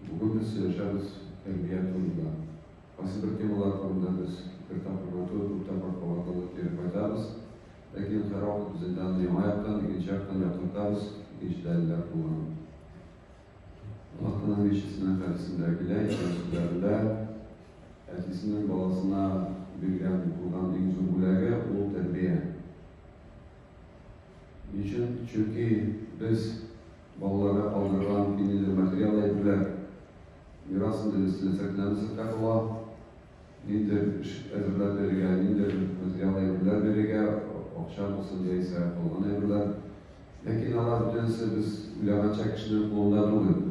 Бүген без сөйләшәбез тәрбия турында. Кайсы бер темалар турында без бер тапкыр гына түгел, күп тапкыр кабатланып кире кайтабыз. Ләкин һәрвакыт без инде аны яңа яктан, икенче яктан яктыртабыз, икенче дәлилләр кулланып. Аллаһ Тәгаләнең илчесенең хәдисендә килә, исән сүзләрендә әтисенең баласына биргән булган иң зур бүләге ул тәрбия. Ни өчен? Чөнки без балаларга калдырган ниндидер материал әйберләр мирас инде без теләсәк теләмәсәк тә кала. Ниндидер эш әзерләп бирергә, ниндидер материал әйберләр бирергә, акча булсын яисә калган әйберләр. Ләкин алар бөтенесе без уйлаганча кешенең кулында түгел.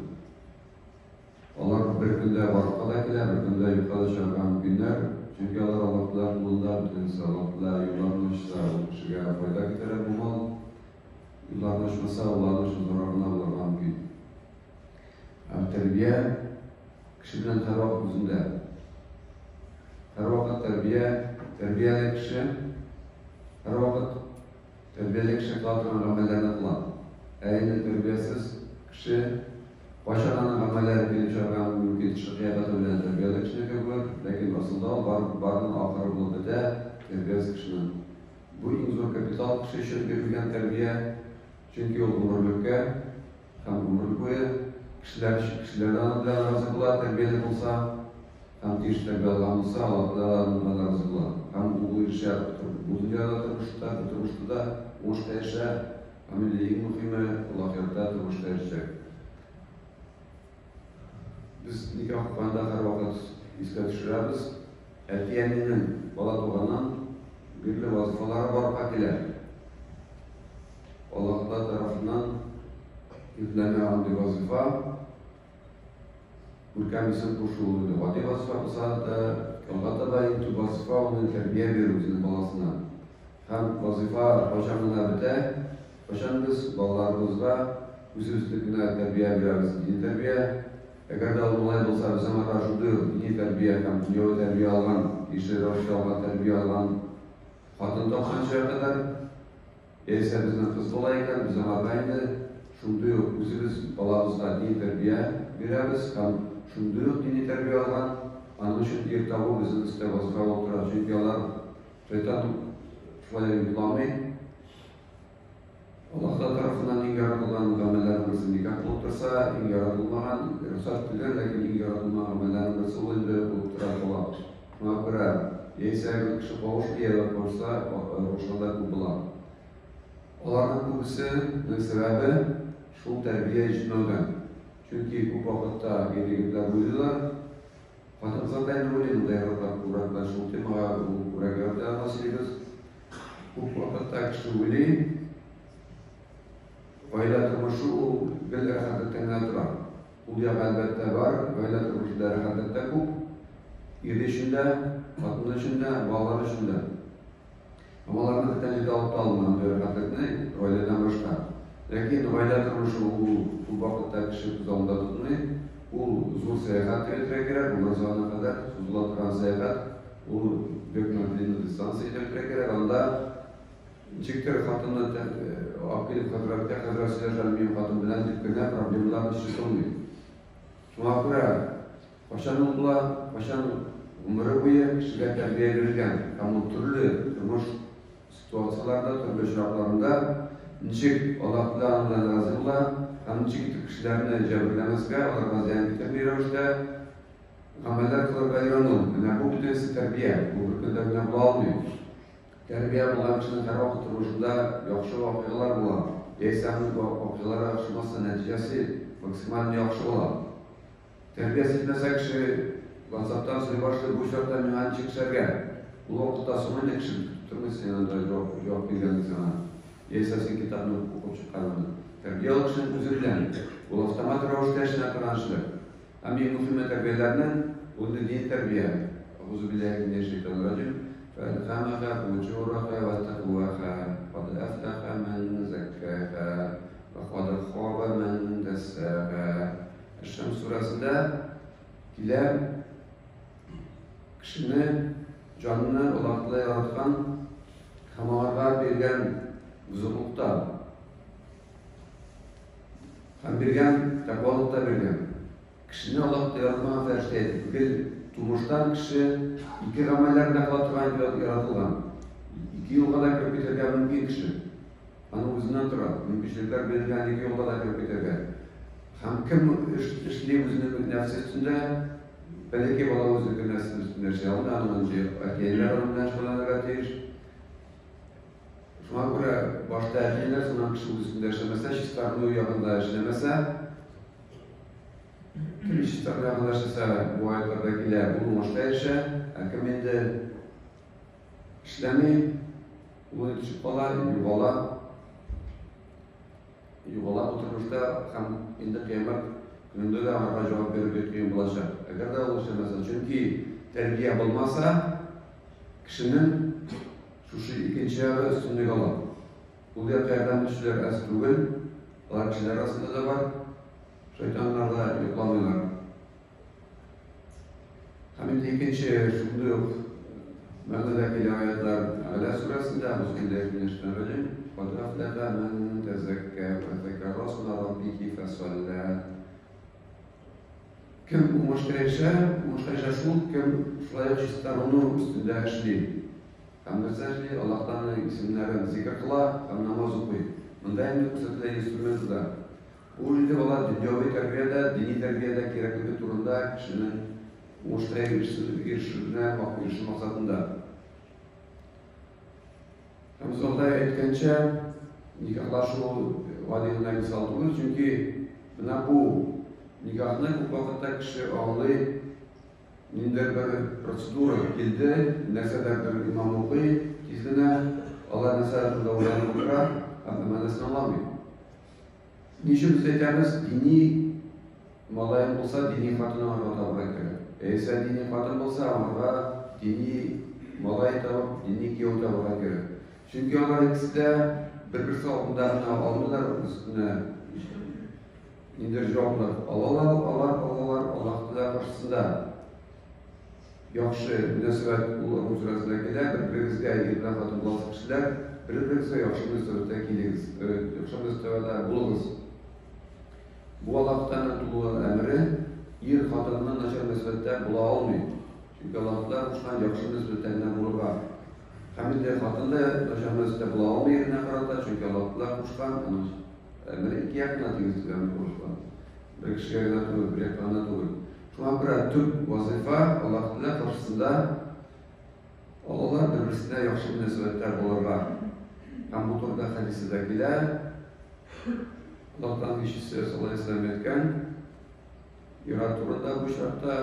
Алар бер көндә барлыкка да килә, бер көндә юкка да чыгарга мөмкиннәр. Чөнки алар Аллаһ Тәгалә кулында, бөтенесе Аллаһ Тәгалә юлларын ачса, ул кешегә файда китерә бу мал. Юлларын ачмаса, ул аның өчен зарар гына булырга мөмкин. Һәм тәрбия кеше белән һәрвакыт үзендә. Һәрвакыт тәрбия, тәрбияле кеше һәрвакыт тәрбияле кеше кыла торган гамәлләрне кыла. Ә инде тәрбиясез кеше кайчан аның гамәлләре килеп чыгарга мөмкин, тышкы кыяфәте белән тәрбияле кешенеке кебек, ләкин асылда ул бар, барының ахыры булып бетә тәрбиясез кешенең. Бу иң зур капитал кеше өчен бирелгән тәрбия, чөнки ул гомерлеккә һәм гомер буе кешеләр кешеләр дә аның белән разый була, тәрбияле булса һәм тиеш тәрбия алган булса, Аллаһ Тәгалә аның белән разый була. Һәм ул ирешә бу дөньяда тормышта, бу тормышта да уңышка ирешә, һәм инде иң мөһиме, ул ахирәттә тормышка ирешәчәк. Без никах укыганда һәрвакыт искә төшерәбез, әти-әнинең бала туганнан бирле вазифалары барлыкка килә. Аллаһ Тәгалә тарафыннан йөкләнә андый вазифа. Күркәм исем кушу ул инде гади вазифа булса да, алга таба иң төп вазифа ул инде тәрбия бирү үзенең баласына. Һәм вазифа кайчан гына бетә? Кайчан без балаларыбызга үзебезнекенә тәрбия бирәбез, дини тәрбия. Әгәр дә ул малай булса, без аңарга шундый ук дини тәрбия һәм дөньяви тәрбия алган, тиешле рәвештә алган тәрбия алган хатын тапканчыга кадәр, яисә безнең кыз була икән, без аңарга инде шундый ук үзебез балабызга дини тәрбия бирәбез һәм шундый ук дини тәрбия алган, аның өчен ир табу безнең өстә вазифа булып тора, чөнки алар шайтан шулай йокламый. Аллаһ тарафыннан иң яратылган гамәлләрнең берсе никах булып торса, иң яратылмаган, рөхсәт ителгән, ләкин иң яратылмаган гамәлләрнең берсе ул инде булып тора талак. Шуңа күрә, яисә бер кеше кавышмый, я кавышса, кавышканда күп була. Аларның күбесенең сәбәбе шул тәрбия җитмәүдән. Чөнки күп вакытта ир-егетләр уйлыйлар, хатын-кызлар да инде уйлый, монда ир-атлар күбрәк белән шул темага ул күбрәк ярата сөйлибез. Күп вакытта кеше уйлый, гаилә тормышы ул гел рәхәтлектән генә тора. Ул ягы әлбәттә бар, гаилә тормышында рәхәтлек тә күп. Ире өчен дә, хатыны өчен дә, балалар өчен дә. Һәм аларны бүтән җирдә алып та алмый андый рәхәтлекне гаиләдән башка. Ләкин гаилә тормышы ул күп вакытта кеше күз алдында тотмый. Ул зур сәяхәт дип әйтергә кирәк, гомер озагына кадәр сузыла торган сәяхәт. Ул бик на длинную дистанция дип әйтергә кирәк. Анда ничектер хатынны алып килеп хәзрәткә, хәзрәт сөйләшә минем хатын белән дип кенә проблемалар чишелми. Шуңа күрә кайчан ул була, кайчан гомере буе кешегә тәрбия бирелгән һәм ул төрле тормыш ситуацияләрендә, төрле очракларында ничек Аллаһ Тәгалә аның белән разый була һәм ничек итеп кешеләрне җәберләмәскә, аларга зыян китерми рәвештә гамәлләр кылырга өйрәнү. Менә бу бөтенесе тәрбия. Бу бер көндә генә була алмый. Тәрбия булган кешенең һәрвакыт тормышында яхшы вакыйгалар була. Яисә аның вакыйгалары яхшы булмаса, нәтиҗәсе максималь яхшы була. Тәрбия җитмәсә, кеше WhatsApp-тан сорый башлый, бу очракта миңа ничек эшләргә? Ул вакытта соң инде кеше көтеп тормый син анда җавап, җавап биргәнне сиңа. Яисә син китапны укып чыкканыңны. Тәрбия ул кешенең үзе белән. Ул автомат рәвештә эшләнә торган эшләр. Һәм иң мөһиме тәрбияләрнең, ул инде дини тәрбия. Әгъузу билләһи минәш шәйтанир раҗим. Фәәлһәмәһә фуҗураһа вә тәкъваһа. Кад әфләхә мән зәккәһә вә кад хаба мән дәссәһә. Әш-Шәмс сүрәсендә килә кешене, җанны Аллаһ Тәгалә яраткан һәм аларга биргән бозыклык та һәм биргән тәкъвалык та биргән. Кешене Аллаһ яратмаган фәрештә итеп, гел тумыштан кеше ике гамәлләрен дә кыла торган итеп яратылган. Ике юлга да кереп китәргә мөмкин кеше. Аның үзеннән тора. Мөмкинчелекләр бирелгән ике юлга да кереп китәргә. Һәм кем эш эшли үзенең нәфсе өстендә, бәләкәй бала үзенең нәфсе өстендә эшли алмый, аның инде әти-әниләр аның белән шөгыльләнергә тиеш. Шуңа күрә башта әти-әниләр, соңыннан кеше үз өстендә эшләмәсә, чистарыну ягында эшләмәсә, кем чистарыну ягында эшләсә, бу аятларда килә, ул уңышка ирешә, ә кем инде эшләми, ул инде төшеп кала, югала. Югала бу тормышта һәм инде кыямәт көнендә дә аңарга җавап бирү бик кыен булачак. Әгәр дә ул эшләмәсә, чөнки тәрбия булмаса, кешенең шушы икенче ягы өстенлек ала. Ул якка ярдәм итүчеләр әз түгел, алар кешеләр арасында да бар, шайтаннар да йокламыйлар. Һәм инде икенче шундый ук мәгънәдә килә аятлар Әгълә сүрәсендә, Әгъузу биллаһи минәш-шайтанир-раҗим, Кад әфләхә мән тәзәккә вә зәкәрә исмә раббихи фәсаллә. Кем уңышка ирешә, уңышка ирешә шул, кем шулай ук чистарыну өстендә эшли. Һәм нәрсә эшли? Аллаһ Тәгаләнең исемнәрен зикер кыла һәм намаз укый. Монда инде күрсәтелә инструменты да. Бу инде бала дөньяви тәрбия дә, дини тәрбия дә кирәклеге турында кешенең уңышка ирешүенә ирешү максатында. Һәм без алда әйткәнчә, никахлашу гади генә мисал түгел, чөнки менә бу никахны күп вакытта кеше аңлый, ниндидер бер процедура килде, нәрсәдер бер имам укый тиз генә, алар нәрсә турында уйланып утыра һәм мәгънәсен аңламый. Ни өчен без әйтәбез, дини малаең булса, дини хатын аңарга табырга кирәк. Яисә дини хатын булса, аңарга дини малай табып, дини кияү табырга кирәк. Чөнки алар икесе дә бер-берсе алдында гына алмыйлар өстенә ниндидер җаваплар алалар, алар алалар Аллаһ Тәгалә каршысында. Яхшы мөнәсәбәт ул Рум сүрәсендә килә, бер-берегезгә ир белән хатын буласы кешеләр, бер-берегезгә яхшы мөнәсәбәттә килегез, яхшы мөнәсәбәттә булыгыз. Бу Аллаһ Тәгаләнең тулы әмере, ир хатынына начар мөнәсәбәттә була алмый. Чөнки Аллаһ Тәгалә кушкан яхшы мөнәсәбәттә генә булырга. Һәм инде хатын да начар мөнәсәбәттә була алмый иренә карата, чөнки Аллаһ Тәгалә кушкан, аның әмере ике якына тигез кушкан. Бер кешегә генә түгел, бер якка гына түгел. Шуңа күрә төп вазыйфа Аллаһ Тәгалә каршысында алалар бер-берсенә яхшы мөнәсәбәттә булырга. Һәм бу турыда хәдистә дә килә. Аллаһ Тәгаләнең илчесе саллаллаһу алейһи вәсәлләм әйткән, ир-ат турында бу очракта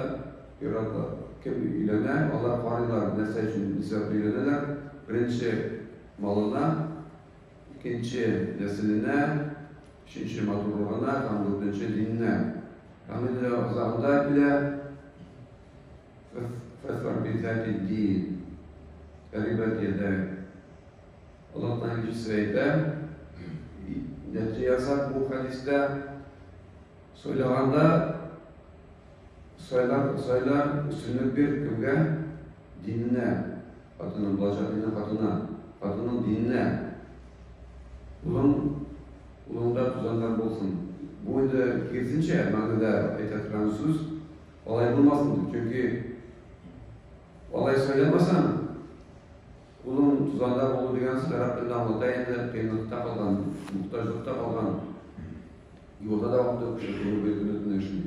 ир-ат кем өйләнә, алар карыйлар, нәрсә өчен, ни сәбәпле өйләнәләр. Беренче малына, икенче нәселенә, өченче матурлыгына һәм дүртенче диненә. Һәм инде азагында килә фәсфәр бизәти дин. Тәрибәт ядәк. Аллаһ Тәгалә илчесе әйтә, нәтиҗә ясап бу хәдистә сайлаганда сайлар, сайла өстенлек бир кемгә? Диненә. Хатынның булачак диненә, хатынына. Хатынның диненә. Улың, улыңда тузаннар булсын. Бу инде киресенчә мәгънәдә әйтә торган сүз. Алай булмасын дип, чөнки алай сайламасаң, кулың тузанда булу дигән сүз гарәп телендә аңлата инде кыенлыкта калган, мохтаҗлыкта калган. Юлда да вакыт юк, кеше гомер буе көне-төне эшли.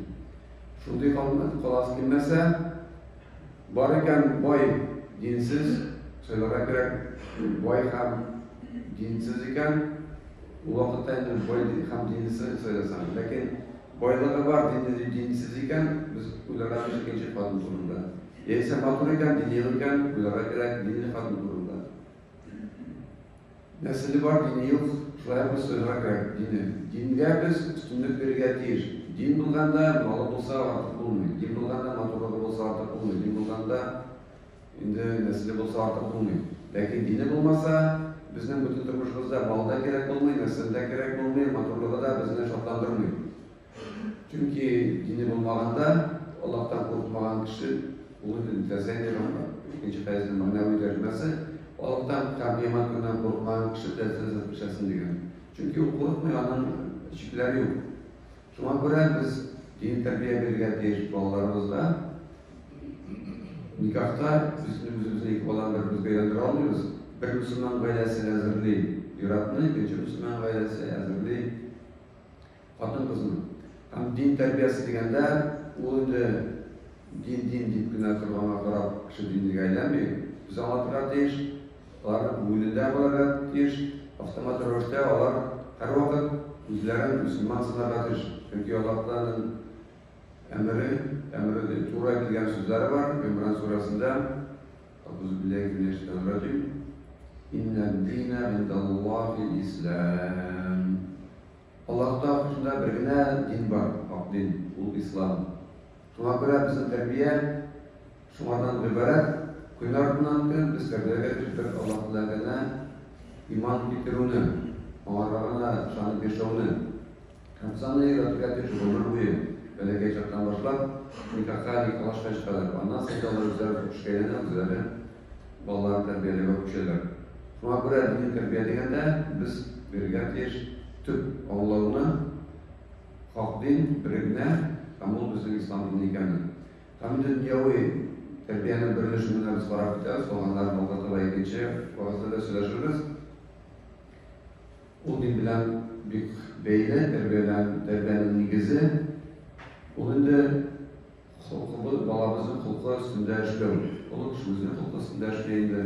Шундый каласы килмәсә, бар икән бай динсез, сайларга кирәк, бай һәм динсез икән, ул вакытта инде бай һәм динсез сайласаң. Ләкин байлыгы бар, динле динсез икән, без уйларга тиеш икенче хатын турында. Яисә матур икән, дине юк икән, уйларга кирәк динле хатын турында. Нәселе бар, дине юк, шулай ук без сайларга кирәк дине. Дингә без өстенлек бирергә тиеш. Дин булганда, малы булса артык булмый. Дин булганда, матурлыгы булса артык булмый. Дин булганда, инде нәселе булса артык булмый. Ләкин дине булмаса, безнең бөтен тормышыбызда мал да кирәк булмый, нәсел дә кирәк булмый, матурлыгы да безне шатландырмый. Чөнки дине булмаганда, Аллаһтан курыкмаган кеше, ул инде теләсә нинди икенче хәдиснең мәгънәви тәрҗемәсе, Аллаһтан һәм кыямәт көненнән курыкмаган кеше теләсә нәрсә эшләсен дигән. Чөнки ул курыкмый, аның чикләре юк. Шуңа күрә без дини тәрбия бирергә тиеш балаларыбызга. Никахта без үзебезнең ике баланы бер-беребезгә өйләндерә алмыйбыз. Бер мөселман гаиләсе әзерли ир-атны, икенче мөселман гаиләсе әзерли хатын-кызны. Һәм дин тәрбиясе дигәндә, ул инде дин-дин дип кенә торганга карап кеше динлегә әйләнми. Без аңлатырга тиеш, аларның күңелендә булырга тиеш, автомат рәвештә алар һәрвакыт үзләрен мөселман санарга тиеш. Чөнки Аллаһ Тәгаләнең әмере, әмере дип туры әйтелгән сүзләре бар, Гыймран сүрәсендә, Әгъузу билләһи минәш шәйтанир раҗим, Иннәд-динә гыйндаллаһил ислам. Аллаһ тарафында бер генә дин бар, хак дин, ул ислам. Шуңа күрә безнең тәрбия шуңардан гыйбарәт, көн артыннан көн без тәрбиягә тиеш бер Аллаһ Тәгаләгә иман китерүне, аңарга гына ышанып яшәүне. Һәм без аны өйрәтергә тиеш гомер буе, бәләкәй чактан башлап, никахка никахлашкач кадәр. Аннан соң инде алар үзләре зур кешегә әйләнә, үзләре балаларын тәрбияләүгә күчәләр. Шуңа күрә дини тәрбия дигәндә без бирергә тиеш төп аңлауны, хак дин бер генә һәм ул безнең ислам дине икәнен. Һәм инде дөньяви тәрбиянең бер өлешен генә без карап китәбез, калганнарын алга таба икенче вәгазьдә дә сөйләшербез. Ул дин белән бик бәйле, тәрбиялән, тәрбиянең нигезе ул инде холкыбыз, балабызның холкы өстендә эшләү. Олы кеше үзенең холкы өстендә эшли инде.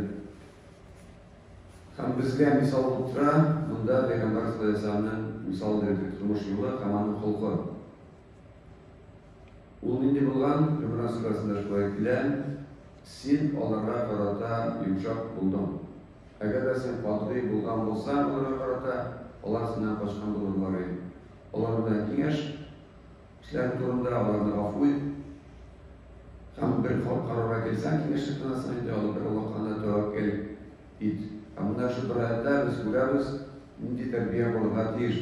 Һәм безгә мисал булып тора, монда Пәйгамбәр саллаллаһу алейһи ва сәлләмнең мисал бирдек, тормыш юлы һәм аның холкы. Ул нинди булган? Гыймран сүрәсендә шулай килә, Син аларга карата йомшак булдың. Әгәр дә син катгый булган булсаң аларга карата, алар синнән качкан булырлар иде. Алар белән киңәш, Эшләрең турында аларны гафу ит. Һәм бер карарга килсәң, киңәшлек кыласың инде, алып бер Аллаһка гына тәвәккәл ит. Һәм менә шул бер аятьтә без күрәбез, нинди тәрбия булырга тиеш.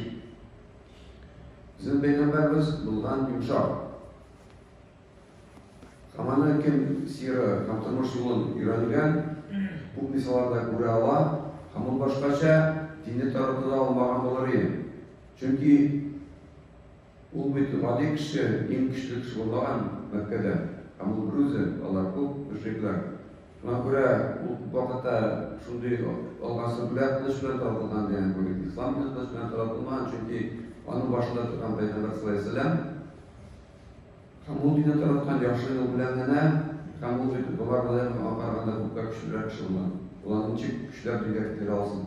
Безнең пәйгамбәрбез булган йомшак. Һәм аны кем сира һәм тормыш юлын өйрәнгән, күп мисалларда күрә ала, һәм ул башкача динне тарату да алмаган булыр иде. Чөнки Ул бит гади кеше, иң көчле кеше булмаган Мәккәдә. Һәм ул берүзе, алар күп, мөшрикләр. Шуңа күрә ул күп вакытта шундый алга сөрелә, кылыч белән таратылган дигән кебек. Ислам дине кылыч белән таратылмаган, чөнки аның башында торган пәйгамбәр саллаллаһу алейһи ва сәлләм һәм ул динне тараткан яхшы юл белән генә, һәм ул бит Гомәр радиаллаһу анһуга караганда күпкә көчлерәк кеше булган. Ул аны ничек көчләп дингә китерә алсын?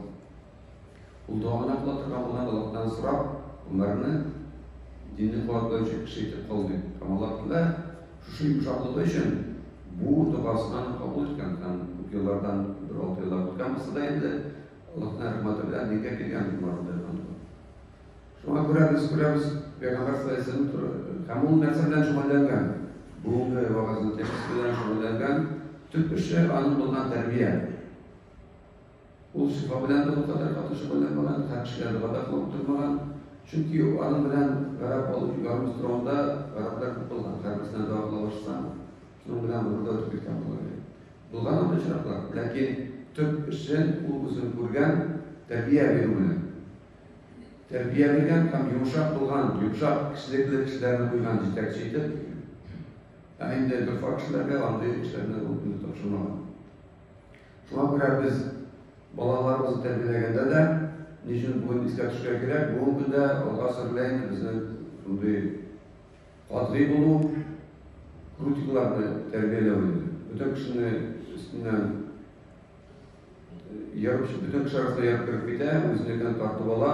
Ул дога гына кыла торган булган, Аллаһтан сорап, Гомәрне динне куәтләүче кеше итеп кыл дип. Һәм Аллаһ Тәгалә шушы йомшаклыгы өчен бу догасын аның кабул иткән һәм күп еллардан, бер алты еллар үткән булса да инде, Аллаһның рәхмәте белән дингә килгән Гомәр радиаллаһу анһу. Шуңа күрә без күрәбез, Пәйгамбәр саллаллаһу алейһи ва сәлләм һәм ул нәрсә белән шөгыльләнгән? Бүгенге вәгазьнең темасы белән шөгыльләнгән төп эше аның булган тәрбия. Ул шифа белән дә ул кадәр каты шөгыльләнмәгән, һәр кешегә дога да кылып утырмаган. Чөнки аның белән гарәп алып ярымостровында гарәпләр күп булган, һәрберсенә дога кыла башласаң, шуның белән гомер дә үтеп киткән булыр иде. Булган андый очраклар, ләкин төп эшен ул үзен күргән тәрбия бирү белән. Тәрбия биргән һәм йомшак булган, йомшак кешелекле кешеләрне куйган җитәкче итеп. Ә инде дорфа кешеләргә андый эшләрне ул үзе тапшырмаган. Шуңа күрә без балаларыбызны тәрбияләгәндә дә, ни өчен бүген искә төшергә кирәк, бүгенге көндә алга сөрелә инде безнең шундый катгый булу, крутикларны тәрбияләү инде. Бөтен кешене өстеннән ерып, бөтен кеше арасына ерып кереп китә, үзенекен тартып ала,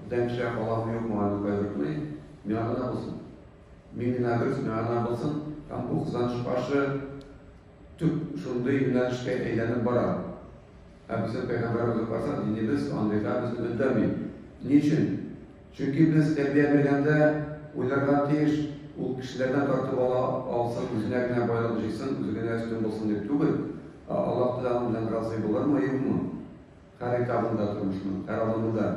бүтән кешегә каламы юкмы аны кайгыртмый, миңа гына булсын. Мин генә дөрес, миңа гына булсын. Һәм бу кызганыч каршы Төп шундый юнәлешкә әйләнеп бара. Ә безнең пәйгамбәребезгә карасак, динебез андыйга безне өндәми. Ни өчен? Чөнки без тәрбия биргәндә уйларга тиеш, ул кешеләрдән тартып ала алсын, үзенә генә байлык җыйсын, үзе генә өстен булсын дип түгел, ә Аллаһ Тәгалә аның белән разый булырмы, юкмы? Һәр этабында тормышның, һәр адымында.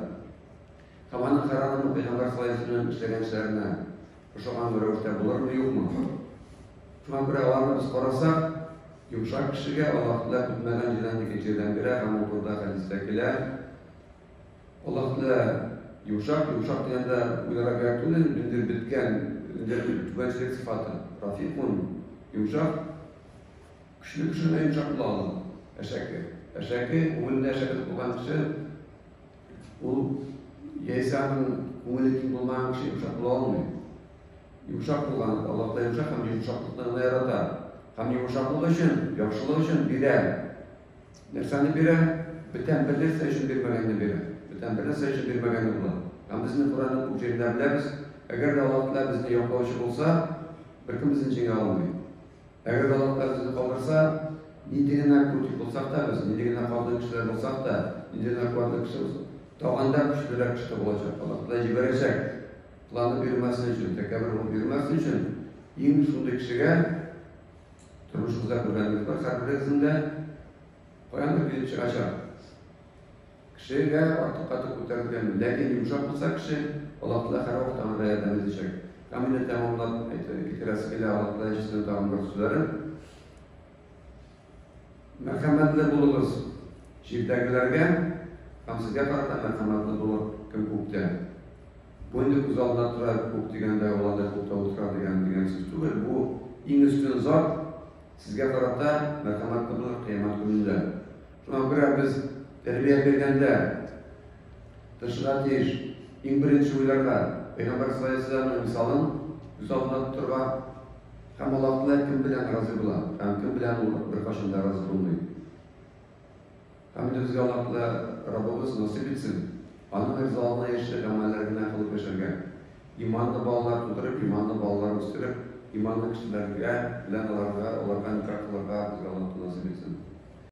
Һәм аның һәр адымы пәйгамбәр саллаллаһу алейһи ва сәлләм эшләгән эшләренә ошаган рәвештә булырмы, юкмы? Шуңа күрә аларны без карасак, йомшак кешегә Аллаһ Тәгалә көтмәгән җирдән икенче җирдән бирә һәм ул турыда хәдистә килә. Аллаһ Тәгалә йомшак, йомшак дигәндә уйларга кирәк түгел, ниндидер беткән түбәнчелек сыйфаты. Рафикун, йомшак, көчле кеше генә йомшак була ала. Әшәке. Әшәке, күңелендә әшәкелек булган кеше, ул яисә аның күңеле киң булмаган кеше йомшак була алмый. Йомшак булган, Аллаһ та йомшак һәм йомшаклыкны гына ярата. Һәм йомшаклык өчен, яхшылык өчен бирә. Нәрсәне бирә? Бүтән бер нәрсә өчен бирмәгәнне бирә. Бүтән бер нәрсә өчен бирмәгәнне була. Һәм без инде Коръәннең күп җирендә беләбез, әгәр дә Аллаһ Тәгалә безне яклаучы булса, беркем безне җиңә алмый. Әгәр дә Аллаһ Тәгалә безне калдырса, нинди генә крутик булсак та без, нинди генә калдык кешеләр булсак та, нинди генә куәтле кеше булсак, тагын да көчлерәк кеше булачак. Аллаһ Тәгалә җибәрәчәк. Кыланып йөрмәсен өчен, тәкәббер булып йөрмәсен өчен, иң шундый кешегә тормышыбызда күргәнебез бар, һәрберебезнең дә каяндыр килеп чыгачак. Кешегә артык каты күтәрелгән, ләкин йомшак булса кеше, Аллаһ Тәгалә һәрвакыт аңарга ярдәм итәчәк. Һәм инде тәмамлап әйтеп китерәсе килә Аллаһ Тәгалә илчесенең тагын бер сүзләрен. Мәрхәмәтле булыгыз җирдәгеләргә, һәм сезгә карата мәрхәмәтле булыр кем күктә. Бу инде күз алдына тора, күк дигәндә, ул анда күктә утыра дигән дигән сүз түгел. Бу иң өстен зат сезгә карата мәрхәмәтле булыр кыямәт көнендә. Шуңа күрә без тәрбия биргәндә тырышырга тиеш. Иң беренче уйларга Пәйгамбәр саллаллаһу алейһи мисалын күз алдына тотырга һәм Аллаһ Тәгалә кем белән разый була һәм кем белән ул беркайчан да разый булмый. Һәм инде безгә Аллаһ Тәгалә Раббыбыз насыйп итсен, Аның ризалыгына ирешерлек гамәлләр генә кылып яшәргә. Иманлы балалар тудырып, иманлы балалар үстереп, иманлы кешеләргә белән аларга, аларга никах кылырга безгә Аллаһ Тәгалә насыйп итсен.